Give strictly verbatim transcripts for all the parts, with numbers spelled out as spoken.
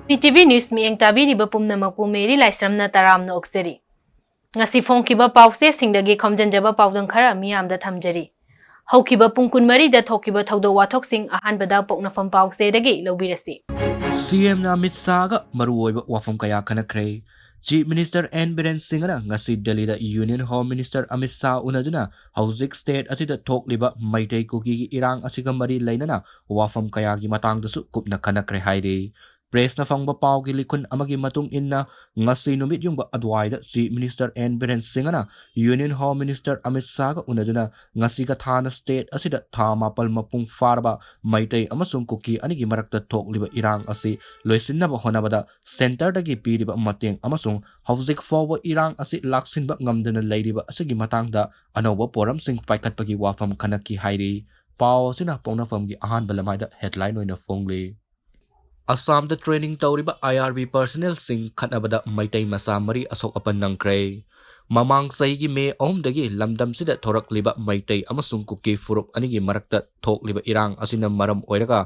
ꯃꯤ T V News ꯃꯤꯠꯌꯦꯡ ꯇꯥꯕꯤꯔꯤꯕ ꯄꯨꯝꯅꯃꯛꯄꯨ ꯃꯦꯔꯤ ꯂꯥꯏꯁ꯭ꯔꯝꯅ ꯇꯔꯥꯝꯅ ꯑꯣꯛꯆꯔꯤ꯫ ꯉꯁꯤ ꯐꯣꯡꯈꯤꯕ ꯄꯥꯎꯆꯦꯁꯤꯡꯗꯒꯤ ꯈꯣꯝꯖꯤꯟꯖꯕ ꯄꯥꯎꯗꯝ ꯈꯔ ꯃꯤꯌꯥꯝꯗ ꯊꯝꯖꯔꯤ꯫ ꯍꯧꯈꯤꯕ ꯄꯨꯡ ꯀꯨꯟꯃꯔꯤꯗ ꯊꯣꯛꯈꯤꯕ ꯊꯧꯗꯣꯛ ꯋꯥꯊꯣꯛꯁꯤꯡ ꯑꯍꯥꯟꯕꯗ ꯄꯣꯛꯅꯐꯝ ꯄꯥꯎꯆꯦꯗꯒꯤ ꯂꯧꯕꯤꯔꯁꯤ꯫ ꯁꯤ ꯑꯦꯝꯅ ꯑꯃꯤꯠ ꯁꯥꯍꯒ ꯃꯔꯨꯑꯣꯏꯕ ꯋꯥꯐꯝ ꯀꯌꯥ ꯈꯟꯅꯈ꯭ꯔꯦ꯫ Chief Minister N Biren Singhꯅ ꯉꯁꯤ ꯗꯦꯜꯂꯤꯗ Union Home Minister Amit Shah ꯎꯅꯗꯨꯅ ꯍꯧꯖꯤꯛ state ꯑꯁꯤꯗ ꯊꯣꯛꯂꯤꯕ ꯃꯩꯇꯩ ꯀꯨꯀꯤꯒꯤ ꯏꯔꯥꯡ ꯑꯁꯤꯒ ꯃꯔꯤ ꯂꯩꯅꯅ ꯋꯥꯐꯝ ꯀꯌꯥꯒꯤ ꯃꯇꯥꯡꯗꯁꯨ ꯀꯨꯞꯅ ꯈꯟꯅꯈ꯭ꯔꯦ ꯍꯥꯏꯔꯤ꯫ Pressꯅ ꯐꯪꯕ ꯄꯥꯎꯒꯤ ꯂꯤꯈꯨꯟ ꯑꯃꯒꯤ ꯃꯇꯨꯡ ꯏꯟꯅ, ꯉꯁꯤ ꯅꯨꯃꯤꯠ ꯌꯨꯡꯕ ꯑꯗꯨꯋꯥꯏꯗ Chief Minister N Biren Singhꯅ Union Home Minister Amit ꯁꯥꯍꯒ ꯎꯅꯗꯨꯅ ꯉꯁꯤꯒ ꯊꯥꯅ state ꯑꯁꯤꯗ ꯊꯥ ꯃꯥꯄꯜ ꯃꯄꯨꯡ ꯐꯥꯔꯕ ꯃꯩꯇꯩ ꯑꯃꯁꯨꯡ ꯀꯨꯀꯤ ꯑꯅꯤꯒꯤ ꯃꯔꯛꯇ ꯊꯣꯛꯂꯤꯕ ꯏꯔꯥꯡ ꯑꯁꯤ ꯂꯣꯏꯁꯤꯟꯅꯕ ꯍꯣꯠꯅꯕꯗ centreꯗꯒꯤ ꯄꯤꯔꯤꯕ ꯃꯇꯦꯡ ꯑꯃꯁꯨꯡ ꯍꯧꯖꯤꯛ ꯐꯥꯎꯕ ꯏꯔꯥꯡ ꯑꯁꯤ ꯂꯥꯛꯁꯤꯟꯕ ꯉꯝꯗꯅ ꯂꯩꯔꯤꯕ ꯑꯁꯤꯒꯤ ꯃꯇꯥꯡꯗ ꯑꯅꯧꯕ ꯄꯣꯔꯝꯁꯤꯡ ꯄꯥꯏꯈꯠꯄꯒꯤ ꯋꯥꯐꯝ ꯈꯟꯅꯈꯤ ꯍꯥꯏꯔꯤ꯫ ꯄꯥꯎ ꯑꯁꯤꯅ ꯄꯣꯛꯅꯐꯝꯒꯤ ꯑꯍꯥꯟꯕ ꯂꯃꯥꯏꯗ headline ꯑꯣꯏꯅ ꯐꯣꯡꯂꯤ꯫ ꯑꯁꯥꯝꯗ training ꯇꯧꯔꯤꯕ I R B personnelꯁꯤꯡ ꯈꯠꯅꯕꯗ ꯃꯩꯇꯩ ꯃꯆꯥ ꯃꯔꯤ ꯑꯁꯣꯛ ꯑꯄꯟ ꯅꯪꯈ꯭ꯔꯦ꯫ ꯃꯃꯥꯡ ꯆꯍꯤꯒꯤ ꯃꯦ ꯑꯍꯨꯝꯗꯒꯤ ꯂꯝꯗꯝꯁꯤꯗ ꯊꯣꯔꯛꯂꯤꯕ ꯃꯩꯇꯩ ꯑꯃꯁꯨꯡ ꯀꯨꯀꯤ ꯐꯨꯔꯨꯞ ꯑꯅꯤꯒꯤ ꯃꯔꯛꯇ ꯊꯣꯛꯂꯤꯕ ꯏꯔꯥꯡ ꯑꯁꯤꯅ ꯃꯔꯝ ꯑꯣꯏꯔꯒ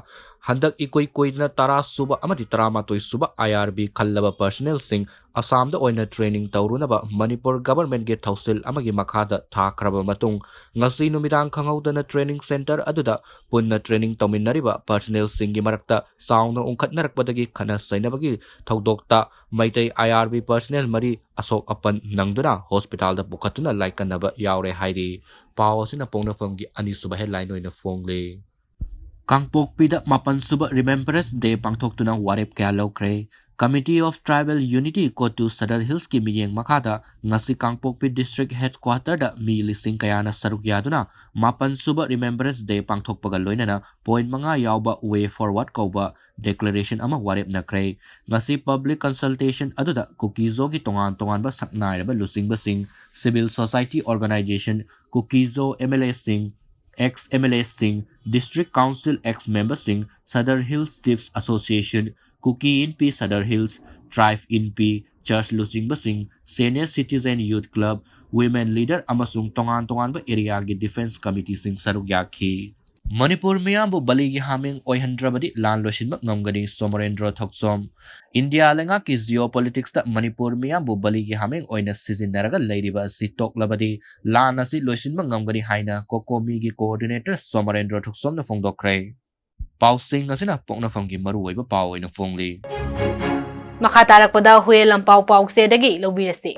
ꯍꯟꯗꯛ ꯏꯀꯨꯏ ꯀꯨꯏꯗꯅ ꯇꯔꯥ ꯁꯨꯕ ꯑꯃꯗꯤ ꯇꯔꯥꯃꯥꯊꯣꯏ ꯁꯨꯕ I R B ꯈꯜꯂꯕ personnelꯁꯤꯡ ꯑꯁꯥꯝꯗ ꯑꯣꯏꯅ training ꯇꯧꯔꯨꯅꯕ ꯃꯅꯤꯄꯨꯔ governmentꯀꯤ ꯊꯧꯁꯤꯜ ꯑꯃꯒꯤ ꯃꯈꯥꯗ ꯊꯥꯈ꯭ꯔꯕ ꯃꯇꯨꯡ, ꯉꯁꯤ ꯅꯨꯃꯤꯗꯥꯡ ꯈꯪꯍꯧꯗꯅ training centre ꯑꯗꯨꯗ ꯄꯨꯟꯅ training ꯇꯧꯃꯤꯟꯅꯔꯤꯕ personnelꯁꯤꯡꯒꯤ ꯃꯔꯛꯇ ꯆꯥꯎꯅ ꯎꯪꯈꯠꯅꯔꯛꯄꯗꯒꯤ ꯈꯠꯅ ꯆꯩꯅꯕꯒꯤ ꯊꯧꯗꯣꯛꯇ Meitei I R B personnel ꯃꯔꯤ ꯑꯁꯣꯛ ꯑꯄꯟ ꯅꯪꯗꯨꯅ hospitalꯗ ꯄꯨꯈꯠꯇꯨꯅ ꯂꯥꯏꯀꯠꯅꯕ ꯌꯥꯎꯔꯦ ꯍꯥꯏꯔꯤ꯫ ꯄꯥꯎ ꯑꯁꯤꯅ ꯄꯣꯛꯅꯐꯝꯒꯤ ꯑꯅꯤꯁꯨꯕ headline ꯑꯣꯏꯅ ꯐꯣꯡꯂꯤ꯫ ꯀꯥꯡꯄꯣꯛꯄꯤꯗ ꯃꯥꯄꯟ ꯁꯨꯕ Remembrance Day ꯄꯥꯡꯊꯣꯛꯇꯨꯅ ꯋꯥꯔꯦꯞ ꯀꯌꯥ ꯂꯧꯈ꯭ꯔꯦ꯫ Committee of Tribal Unity CoTU Sadar Hillsꯀꯤ ꯃꯤꯠꯌꯦꯡ ꯃꯈꯥꯗ ꯉꯁꯤ ꯀꯥꯡꯄꯣꯛꯄꯤ district headquarterꯗ ꯃꯤ ꯂꯤꯁꯤꯡ ꯀꯌꯥꯅ ꯁꯔꯨꯛ ꯌꯥꯗꯨꯅ ꯃꯥꯄꯟ ꯁꯨꯕ Remembrance Day ꯄꯥꯡꯊꯣꯛꯄꯒ ꯂꯣꯏꯅꯅ point ꯃꯉꯥ ꯌꯥꯎꯕ Way Forward ꯀꯧꯕ declaration ꯑꯃ ꯋꯥꯔꯦꯞꯅꯈ꯭ꯔꯦ꯫ ꯉꯁꯤ public consultation ꯑꯗꯨꯗ ꯀꯨꯀꯤꯖꯣꯒꯤ ꯇꯣꯉꯥꯟ ꯇꯣꯉꯥꯟꯕ ꯁꯛꯅꯥꯏꯔꯕ ꯂꯨꯆꯤꯡꯕꯁꯤꯡ, civil society organization, ꯀꯨꯀꯤꯖꯣ M L Aꯁꯤꯡ, ex M L Aꯁꯤꯡ, district council ex memberꯁꯤꯡ, Sadar Hills Chiefs Association, Kuki Inpi Sadar Hills, Tribe Inpi, church ꯂꯨꯆꯤꯡꯕꯁꯤꯡ, senior citizen youth club, women leader ꯑꯃꯁꯨꯡ ꯇꯣꯉꯥꯟ ꯇꯣꯉꯥꯟꯕ areaꯒꯤ defence committeeꯁꯤꯡ ꯁꯔꯨꯛ ꯌꯥꯈꯤ꯫ ꯃꯅꯤꯄꯨꯔ ꯃꯤꯌꯥꯝꯕꯨ ꯕꯂꯤꯒꯤ ꯍꯥꯃꯦꯡ ꯑꯣꯏꯍꯟꯗ꯭ꯔꯕꯗꯤ ꯂꯥꯟ ꯂꯣꯏꯁꯤꯟꯕ ꯉꯝꯒꯅꯤ, ꯁꯣꯃꯣꯔꯦꯟꯗ꯭ꯔꯣ ꯊꯣꯛꯆꯣꯝ꯫ ꯏꯟꯗꯤꯌꯥ ꯂꯩꯉꯥꯛꯀꯤ geopolitics ꯇ ꯃꯅꯤꯄꯨꯔ ꯃꯤꯌꯥꯝꯕꯨ ꯕꯂꯤꯒꯤ ꯍꯥꯃꯦꯡ ꯑꯣꯏꯅ ꯁꯤꯖꯤꯟꯅꯔꯒ ꯂꯩꯔꯤꯕ ꯑꯁꯤ ꯇꯣꯛꯂꯕꯗꯤ ꯂꯥꯟ ꯑꯁꯤ ꯂꯣꯏꯁꯤꯟꯕ ꯉꯝꯒꯅꯤ ꯍꯥꯏꯅ ꯀꯣꯀꯣꯃꯤꯒꯤ coordinator ꯁꯣꯃꯣꯔꯦꯟꯗ꯭ꯔꯣ ꯊꯣꯛꯆꯣꯝꯅ ꯐꯣꯡꯗꯣꯛꯈ꯭ꯔꯦ꯫ ꯄꯥꯎꯁꯤꯡ ꯑꯁꯤꯅ ꯄꯣꯛꯅꯐꯝꯒꯤ ꯃꯔꯨꯑꯣꯏꯕ ꯄꯥꯎ ꯑꯣꯏꯅ ꯐꯣꯡꯂꯤ꯫ ꯃꯈꯥ ꯇꯥꯔꯛꯄꯗ ꯍꯨꯌꯦꯟ ꯂꯥꯟꯄꯥꯎ ꯄꯥꯎꯆꯦꯗꯒꯤ ꯂꯧꯕꯤꯔꯁꯤ꯫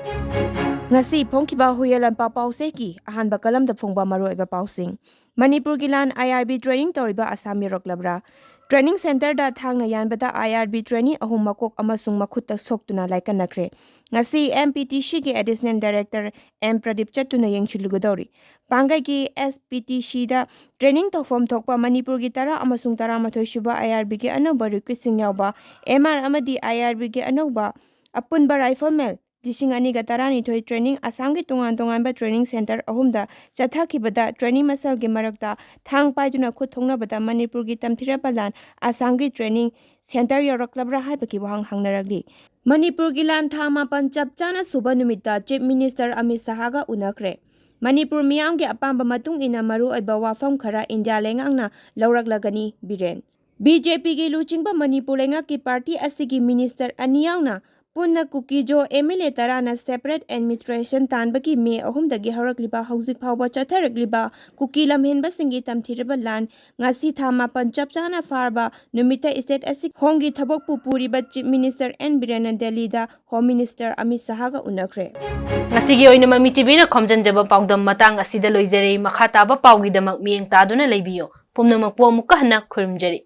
ꯉꯁꯤ ꯐꯣꯡꯈꯤꯕ ꯍꯨꯌꯦꯟ ꯂꯥꯟꯄꯥꯎ ꯄꯥꯎꯆꯦꯒꯤ ꯑꯍꯥꯟꯕ ꯀꯂꯝꯗ ꯐꯣꯡꯕ ꯃꯔꯨꯑꯣꯏꯕ ꯄꯥꯎꯁꯤꯡ꯫ ꯃꯅꯤꯄꯨꯔꯒꯤ ꯂꯥꯟ I R B training ꯇꯧꯔꯤꯕ Assam ꯌꯧꯔꯛꯂꯕ꯭ꯔꯥ? Training centre the ꯊꯥꯡꯅ ꯌꯥꯟꯕꯗ I R B trainee ꯑꯍꯨꯝ ꯃꯀꯣꯛ ꯑꯃꯁꯨꯡ ꯃꯈꯨꯠꯇ ꯁꯣꯛꯇꯨꯅ ꯂꯥꯏꯀꯠꯅꯈ꯭ꯔꯦ꯫ ꯉꯁꯤ M P T C ꯒꯤ additional director M ꯄ꯭ꯔꯗꯤꯞ ꯆꯠꯇꯨꯅ ꯌꯦꯡꯁꯤꯜꯂꯨꯒꯗꯧꯔꯤ꯫ ꯄꯥꯡꯒꯩꯒꯤ S P T C ꯗ training ꯇꯧꯐꯝ ꯊꯣꯛꯄ ꯃꯅꯤꯄꯨꯔꯒꯤ ꯇꯔꯥ ꯑꯃꯁꯨꯡ ꯇꯔꯥꯃꯥꯊꯣꯏ ꯁꯨꯕ I R B ꯒꯤ ꯑꯅꯧꯕ recruit ꯁꯤꯡ ꯌꯥꯎꯕ M R ꯑꯃꯗꯤ I R B ꯒꯤ ꯑꯅꯧꯕ ꯑꯄꯨꯟꯕ rifleman ꯂꯤꯁꯤꯡ ꯑꯅꯤꯒ ꯇꯔꯥꯅꯤꯊꯣꯏ training ꯑꯁꯥꯝꯒꯤ ꯇꯣꯉꯥꯟ ꯇꯣꯉꯥꯟꯕ training centre ꯑꯍꯨꯝꯗ ꯆꯠꯊꯈꯤꯕꯗ trainee ꯃꯁꯦꯜꯒꯤ ꯃꯔꯛꯇ ꯊꯥꯡ ꯄꯥꯏꯗꯨꯅ ꯈꯨꯠ ꯊꯣꯛꯅꯕꯗ ꯃꯅꯤꯄꯨꯔꯒꯤ ꯇꯝꯊꯤꯔꯕ ꯂꯥꯟ ꯑꯁꯥꯝꯒꯤ training centre ꯌꯧꯔꯛꯂꯕ꯭ꯔꯥ ꯍꯥꯏꯕꯒꯤ ꯋꯥꯍꯪ ꯍꯪꯅꯔꯛꯂꯤ꯫ ꯃꯅꯤꯄꯨꯔꯒꯤ ꯂꯥꯟ ꯊꯥ ꯃꯥꯄꯟ ꯆꯞ ꯆꯥꯅ ꯁꯨꯕ ꯅꯨꯃꯤꯠꯇ Chief Minister ꯑꯃꯤꯠ ꯁꯍꯥꯒ ꯎꯅꯈ꯭ꯔꯦ꯫ ꯃꯅꯤꯄꯨꯔ ꯃꯤꯌꯥꯝꯒꯤ ꯑꯄꯥꯝꯕ ꯃꯇꯨꯡ ꯏꯟꯅ ꯃꯔꯨꯑꯣꯏꯕ ꯋꯥꯐꯝ ꯈꯔ ꯏꯟꯗꯤꯌꯥ ꯂꯩꯉꯥꯛꯅ ꯂꯧꯔꯛꯂꯒꯅꯤ, ꯕꯤꯔꯦꯟ꯫ B J P ꯒꯤ ꯂꯨꯆꯤꯡꯕ ꯃꯅꯤꯄꯨꯔ ꯂꯩꯉꯥꯛꯀꯤ party ꯑꯁꯤꯒꯤ minister ꯑꯅꯤ ꯌꯥꯎꯅ ꯄꯨꯟꯅ ꯀꯨꯀꯤꯖꯣ M L A ꯇꯔꯥꯅ separate administration ꯇꯥꯟꯕꯒꯤ ꯃꯦ ꯑꯍꯨꯝꯗꯒꯤ ꯍꯧꯔꯛꯂꯤꯕ ꯍꯧꯖꯤꯛ ꯐꯥꯎꯕ ꯆꯠꯊꯔꯛꯂꯤꯕ ꯀꯨꯀꯤ ꯂꯝꯍꯦꯟꯕꯁꯤꯡꯒꯤ ꯇꯝꯊꯤꯔꯕ ꯂꯥꯟ ꯉꯁꯤ ꯊꯥ ꯃꯥꯄꯟ ꯆꯞ ꯆꯥꯅ ꯐꯥꯔꯕ ꯅꯨꯃꯤꯠꯇ state ꯑꯁꯤ ꯍꯣꯝꯒꯤ ꯊꯕꯛꯄꯨ ꯄꯨꯔꯤꯕ Chief Minister N ꯕꯤꯔꯦꯟꯅ ꯗꯦꯜꯂꯤꯗ Home Minister ꯑꯃꯤꯠ ꯁꯍꯥꯒ ꯎꯅꯈ꯭ꯔꯦ꯫ ꯉꯁꯤꯒꯤ ꯑꯣꯏꯅ ꯃꯃꯤ T V ꯅ ꯈꯣꯝꯖꯤꯟꯖꯕ ꯄꯥꯎꯗꯝ ꯃꯇꯥꯡ ꯑꯁꯤꯗ ꯂꯣꯏꯖꯔꯦ꯫ ꯃꯈꯥ ꯇꯥꯕ ꯄꯥꯎꯒꯤꯗꯃꯛ ꯃꯤꯠꯌꯦꯡ ꯇꯥꯗꯨꯅ ꯂꯩꯕꯤꯌꯨ꯫ ꯄꯨꯝꯅꯃꯛꯄꯨ ꯑꯃꯨꯛꯀ ꯍꯟꯅ ꯈꯨꯔꯨꯝꯖꯔꯤ꯫